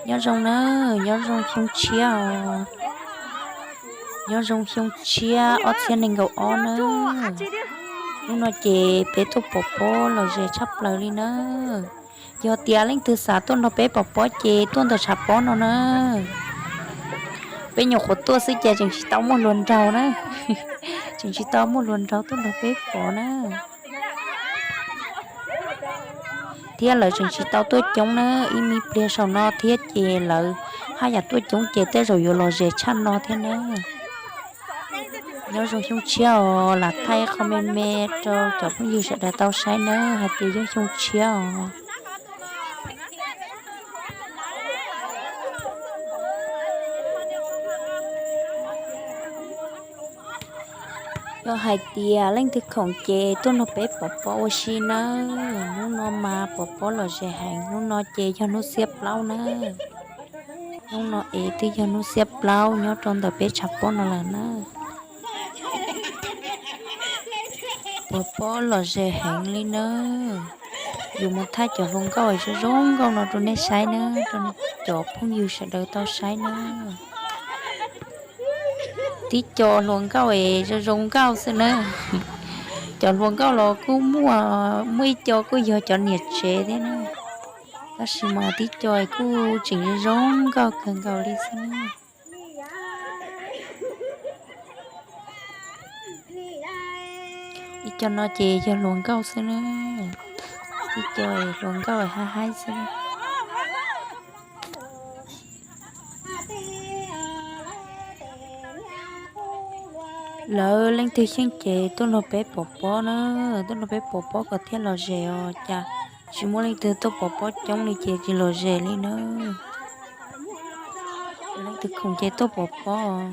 Nyob zoo na, nyob zoo xyoo tshiab os. Nyob zoo xyoo tshiab ob txhiab nees nkaum ob na. Hnub no ces peb tuaj pov pob lom zem tshaj plaws li na. Yog tias leej twg xav tuaj nrog peb pov pob ces tuaj ntawm tshav pob no na. Peb nyuam qhuav tuaj xwb ces tseem tsis tau muaj hluas nraug na. Tseem tsis tau muaj hluas nraug tuaj nrog peb pov na. Thiab lawv tseem tsis tau tuaj coob na, ib me pliag saum no thiab ces lawv haj yam tuaj coob ces tej zaum yuav lom zem tshaj no thiab na. Nyob zoo xyoo tshiab os, lam thaij qhov me me rau cov phooj ywg sawv daws tau saib na hais tias yog xyoo tshiab os. Yog hais tias leej twg khoom ces tuaj nrog peb pov pob ua si nawb. Hnub no mas pov pob lom zem heev, hnub no ces yog hnub xiab plaub na. Hnub no es twb yog hnub xiab plaub nyob rau ntawm peb tshav pob no lawm na. Pov pob lom zem heev li na. Yus mus thaij cov hluas nkauj zoo zoo nkauj no rau nej saib na, rau cov phooj ywg sawv daws tau saib na. Tib co hluas nkauj es zoo zoo nkauj xwb na. Cov hluas nkauj los kuj muaj, muaj ib co kuj yog cov niam tsev thiab na. Tab sis mas tib co kuj tseem zoo nkauj kawg nkaus li xwb na. Ib co no ces yog hluas nkauj xwb na. Ib co hluas nkauj haib haib xwb. Lawv leej twg xyeej ces tuaj nrog peb pov pob na, tuaj nrog peb pov pob kom thiaj lom zem os. Cas tsis muaj leej twg tuaj pov pob coob li ces tsis lom zem li na. Leej twg khoom ces tuaj pov pob.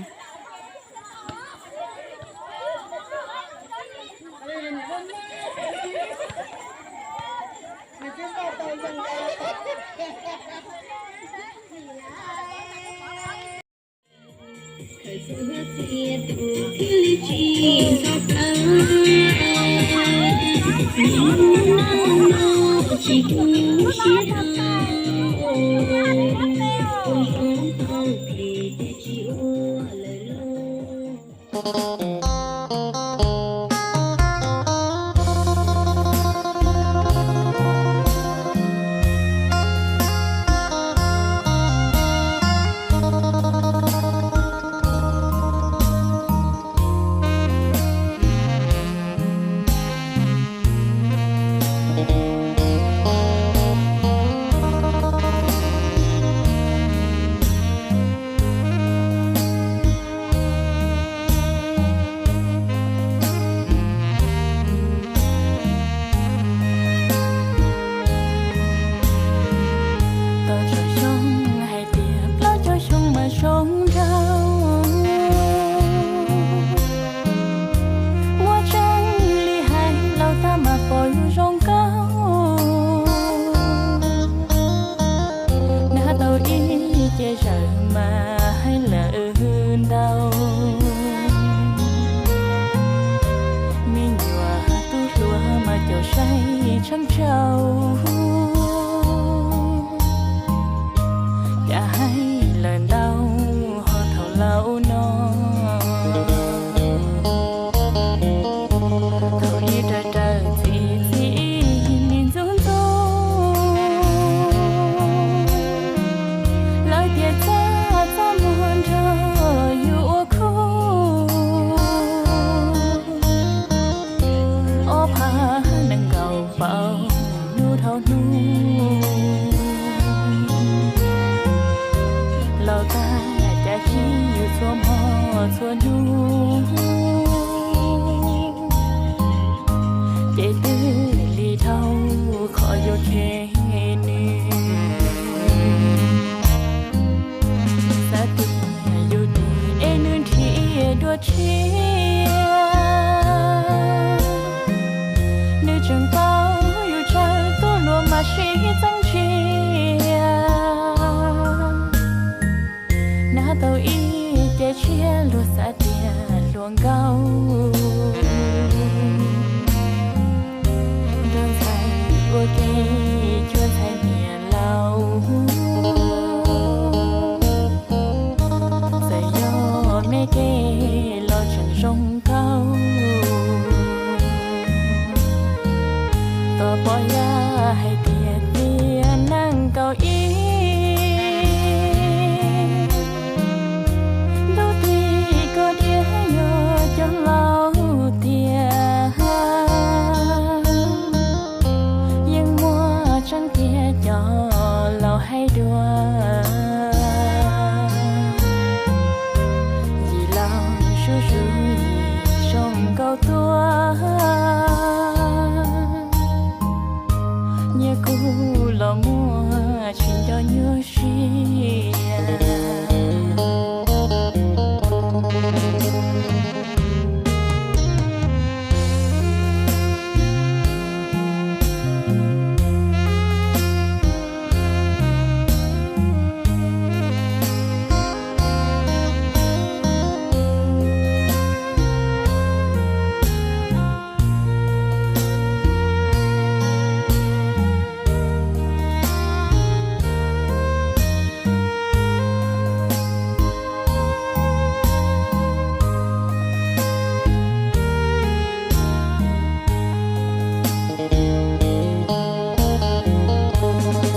Cov laus hais dua, yim laus zuj zus yim zoo nkauj tuaj, nyias kuj los muaj tsis nco nyuaj siab.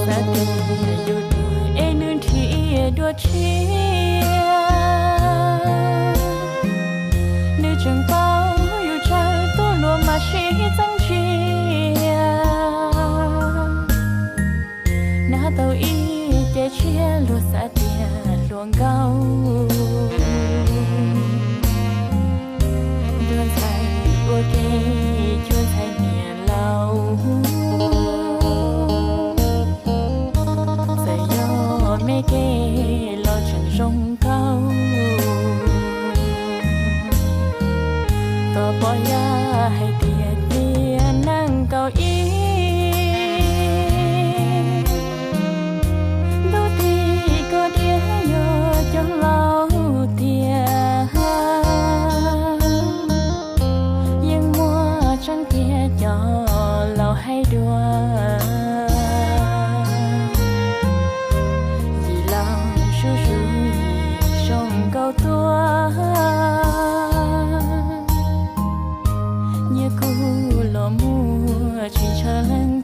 Xav tias yus tuag es nws nrhiav dua tshiab, nws tseem paub yus tsawg tuaj luag mas sib txeeb ntsia. Nab tau ib ce tshiab luag xav tias hluas nkauj, ntuag ntxhais ua ke cuag ntxhais niam laus, txawm yog me ke los tseem zoo nkauj. Tos pom yog hais tias tiam neej kaum ib, ntuj tim koj diav yog cov laus tiag. Yeej muaj tseeb tiag cov laus hais dua, yim laus zuj zus yim zoo nkauj tuaj, nyias kuj los muaj tsis ntshaw leej